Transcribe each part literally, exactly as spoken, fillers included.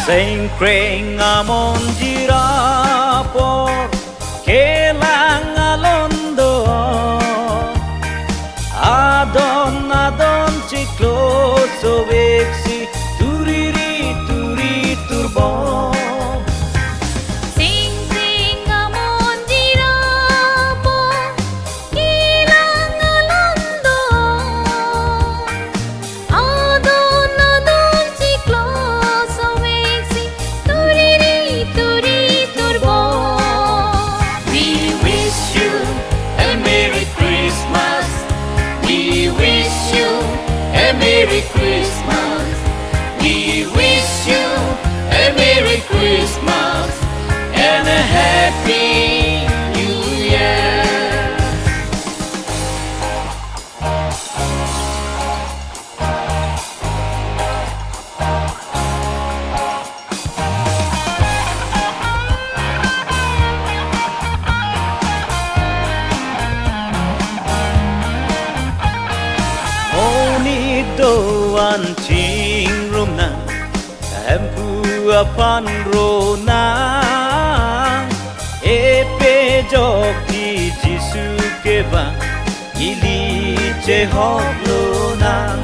Sengkreng amonjir apor kelang alon do. Adon adon chiklo soveksi turiri turi turbom. Sengkreng amonjir apor kelang alon do. Adon adon chiklo soveksi turiri turi turbom. We wish you a Merry Christmas. We wish you a Merry Christmas. We wish you a Merry Christmas and a Happy New Year. Monit do-an chingrum nang, Hemphu aphan ro nang, epejokji Jisu kevang, ili chehok lonang.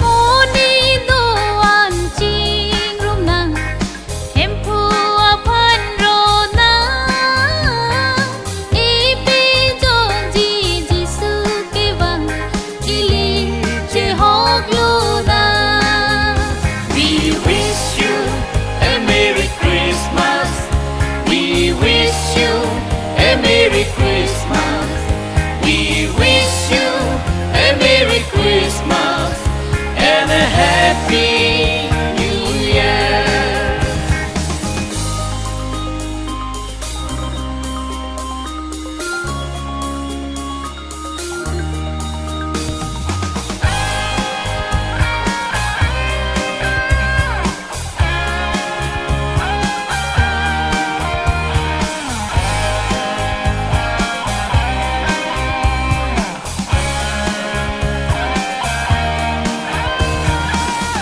Monit do-an chingrum nang, Hemphu aphan ro nang, epejokji Jisu kevang, ili chehok lonang. We wish you a Merry Christmas. We wish you a Merry Christmas. We wish you a Merry Christmas and a Happy New Year.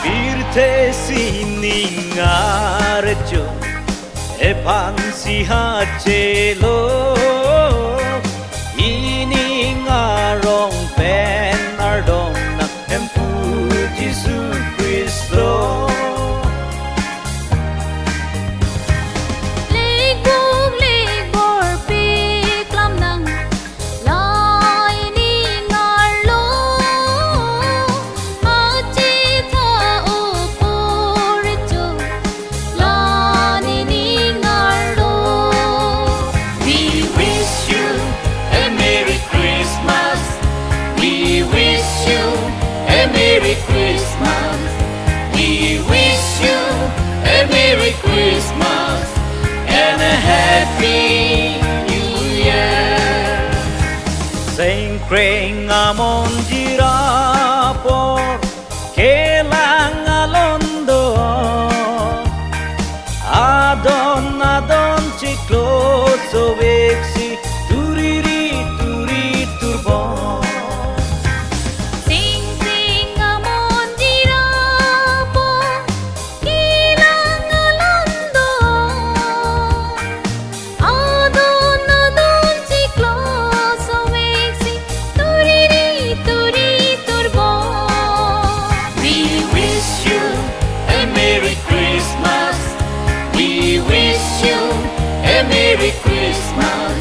Pirthe sining arjo ephan si hachelo, ining arong pen ardom nang Hemphu Jisu Khristo. Lekbuk lekbor peklam nang, la ining arlo, achitha apor recho, la ining arlo. We wish you a Merry Christmas. We wish you a Merry Christmas. We wish you a Merry Christmas and a Happy New Year. Sengkreng amonjir apor kelang alon do. Adon adon chiklo soveksi turiri turi turbom. Sengkreng amonjir apor kelang alon do. Adon adon chiklo soveksi turiri turi turbom. We wish you a Merry Christmas. We wish you a Merry Christmas.